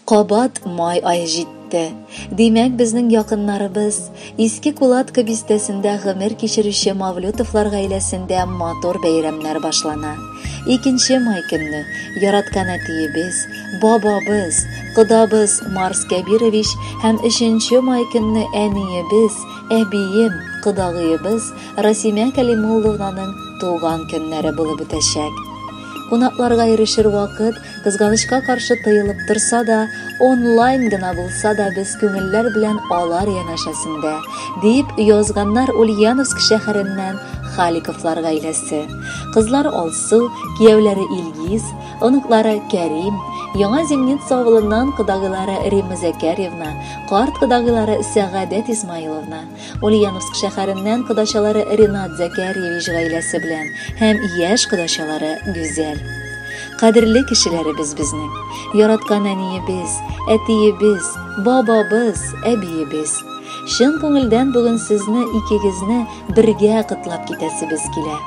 Кабат май ае җитте. Димәк, безнең якыннарыбыз, Иске Кулатка бистәсендә гомер кичерүче Мавлютовлар гаиләсендә матур бәйрәмнәр башлана. Икенче май көнне яраткан әтиебез, бабабыз, кодабыз Марс Кәбирович һәм өченче май көнне әниебез, әбием, кодагыебыз Расимә Кәлимулловнаның туган көннәре булып үтәчәк. Кунакларга ирешер вакыт, кызганычка каршы тыелып торса да, онлайн гына булса да без күңелләр белән алар янәшәсендә, дип язганнар Ульяновск шәһәреннән Халиковлар гаиләсе. Кызлары Алсу, кияүләре Илгиз, оныклары Кәрим, Яңа Зимница авылыннан кодагыйлары Римма Зәкәрьевна, карт кодагыйлары Сәгадәт Исмаиловна, Ульяновск шәһәреннән кодачалары Ренат Зәкәрьевич гаиләсе белән һәм яшь кодачалары Гүзәл. Кадерле кешеләребез безнең. Яраткан әниебез, әтиебез, бабабыз, әбиебез. Чын күңелдән бүген сезне икегезне бергә котлап китәсебез килә.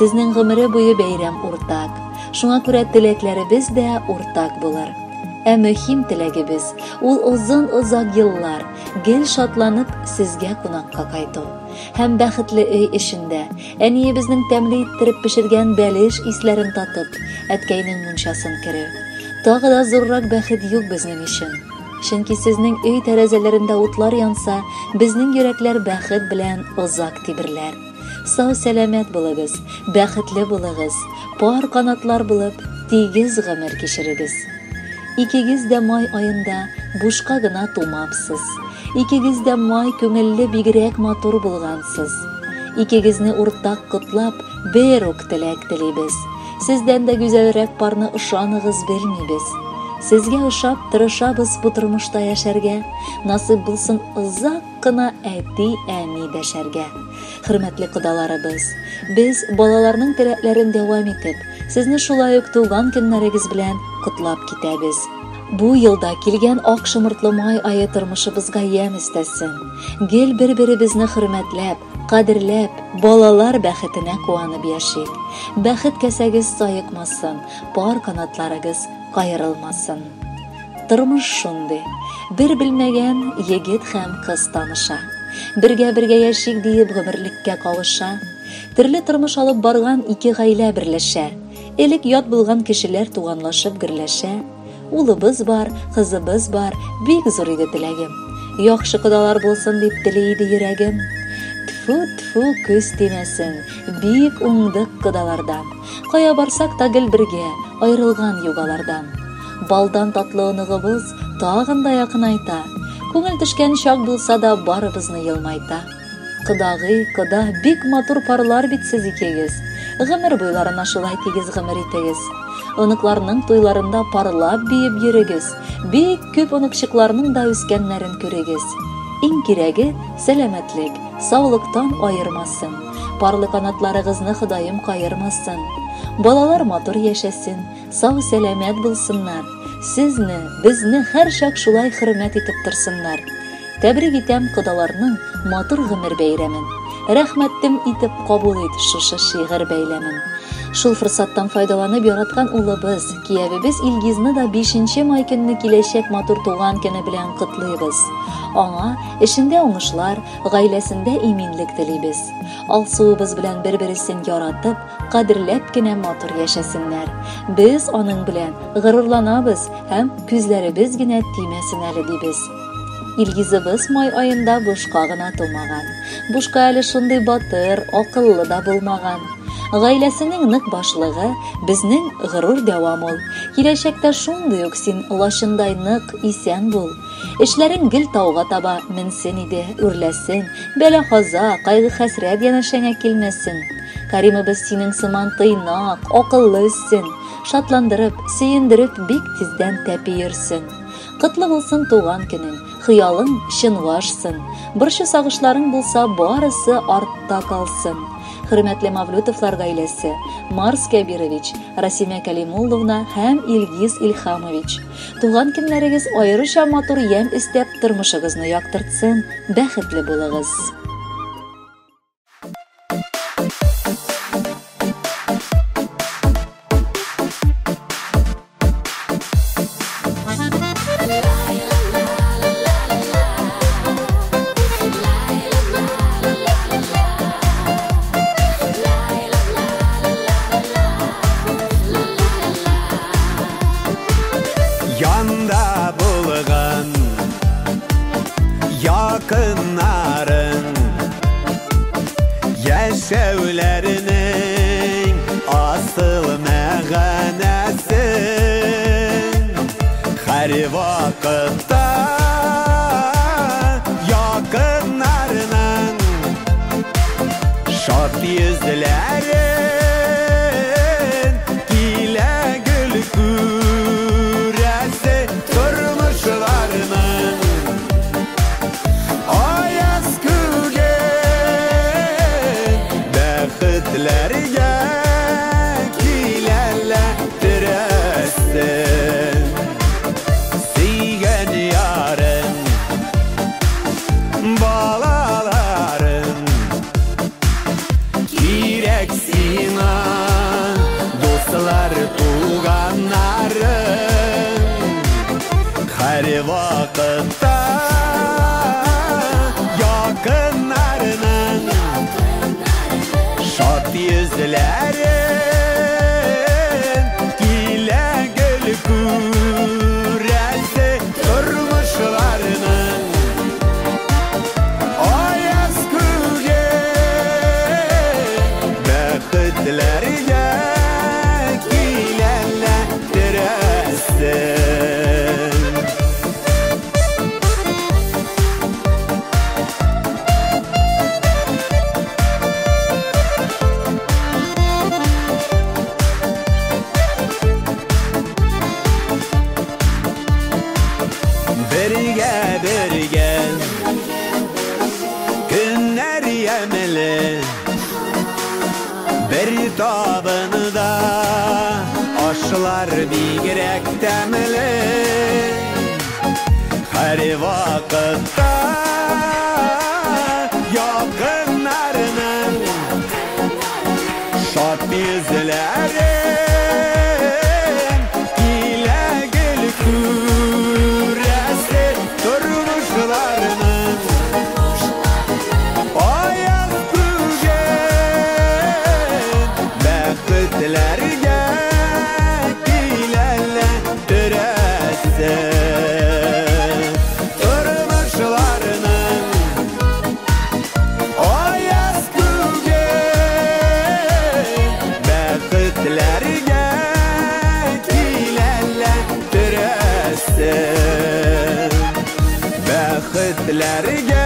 Сезнең гомере буе бәйрәм уртак. Шуңа күрә теләкләребез дә уртак булыр. Ә мөһим теләгебез ул озын-озак еллар гел шатланып сезгә кунакка кайту. Һәм бәхетле өй эчендә, әниебезнең тәмле иттереп пешергән бәлеш исләрен татып, әткәйнең мунчасын керү. Тагы да зуррак бәхет юк безнең өчен. Чөнки сезнең өй тәрәзәләрендә утлар янса, безнең йөрәкләр бәхет белән озак тиберләр. Сау-сәламәт булыгыз, бәхетле булыгыз, пар канатлар булып, тигез гомер кичерегез. Икегез дә май аенда бушка гына тумапсыз. Икегез дә май күңелле бигрәк матур булгансыз. Икегезне уртак котлап, бер үк теләк телибез. Сездән дә гүзәлрәк парны ышаныгыз белмибез. Сезгә ошап тырышабыз бу тормышта яшәргә. Насыйп булсын озак кына әти-әни дәшәргә. Хөрмәтле кодаларыбыз, без балаларның теләкләрен дәвам итеп, сезне шулай ук туган көннәрегез белән котлап китәбез. Бу елда килгән ак шомыртлы май ае тормышыбызга ямь өстәсен. Гел бер-беребезне хөрмәтләп, кадерләп, балалар бәхетенә куанып яшик. Бәхет кәсәгез саекмасын, пар канатларыгыз каерылмасын. Тормыш шундый. Бер белмәгән егет һәм кыз таныша. Бергә-бергә яшик диеп гомерлеккә кавыша. Төрле тормыш алып барган ике гаилә берләшә. Элек ят булган кешеләр туганлашып гөрләшә. Улыбыз бар, кызыбыз бар, бик зур иде теләгем. Яхшы кодалар булсын дип тели иде йөрәгем. Тфү, тфү, күз тимәсен, бик уңдык кодалардан. Кая барсак та гел бергә, аерылган юк алардан. Балдан татлы оныгыбыз тагын да якынайта. Күңел төшкән чак булса да барыбызны елмайта. Кодагый, кода, бик матур парлар бит сез икегез. Гомер буйларына шулай тигез гомер итегез. Оныкларның туйларында парлап биеп йөрегез. Бик күп оныкчыкларның да үскәннәрен күрегез. Иң кирәге, сәламәтлек, саулыктан аермасын. Парлы канатларыгызны Ходаем каермасын. Балалар матур яшәсен, Сау-сәламәт булсыннар, сезне, безне һәрчак шулай хөрмәт итеп торсыннар. Тәбрик итәм кодаларның матур гомер бәйрәмен. Рәхмәтем итеп кабул ит шушы шигырь бәйләмен. Шул форсаттан файдаланып яраткан улыбыз, киявебез Илгизны да 5 май көнне киләчәк матур туган көне белән котлыйбыз. Аңа эшендә уңышлар, гаиләсендә иминлек телибез. Алсуыбыз белән бер-бересен яратып, кадерләп кенә матур яшәсеннәр. Без аның белән горурланабыз һәм күзләребез генә тимәсен әле дибез. Илгизыбыз май аенда бушка гына тумаган. Бушка әле шундый батыр, акыллы да булмаган. Гаиләсенең нык башлыгы, безнең горур дәвам ул. Киләчәктә шундый ук син лачындай нык, исән бул. Эшләрең гел тауга таба менсен иде, үрләсен, бәла-каза, кайгы-хәсрәт янәшәңә килмәсен. Каримыбыз синең сыман тыйнак, акыллы үссен, шатландырып, сөендереп бик тиздән тәпи йөрсен. Котлы булсын туган көнең, хыялың чынга ашсын, борчу-сагышларың булса, барысы артта калсын. Хөрмәтле Мавлютовлар гаиләсе, Марс Кәбирович, Расимә Кәлимулловна һәм Илгиз Илһамович. Туган көннәрегез аеруча матур ямь өстәп, тормышыгызны яктыртсын, бәхетле булыгыз! Янда булган якыннарың, яшәүләренең асыл мәгънәсен һәр вакытта якыннарының шат йөзләрен килә гел күрәсе тормышларының аяз күген бәхетләргә киләләр терәсен. Сөйгән ярың, балаларың кирәк сиңа, дуслар, туганнарың һәр вакытта якыннарының шат йөзләрен килә гел күрәсе тормышларының аяз күген бәхетләргә киләләр терәсен. Бергә бергә көннәр ямьле, бер табында ашлар бигрәк тәмле. Һәр вакытта якыннарының шат йөзләрен килә гел күрәсе тормышларының аяз күген бәхетләргә киләләр терәсе. Тормышларының аяз күген бәхетләргә киләләр терәсе. Бәхетләргә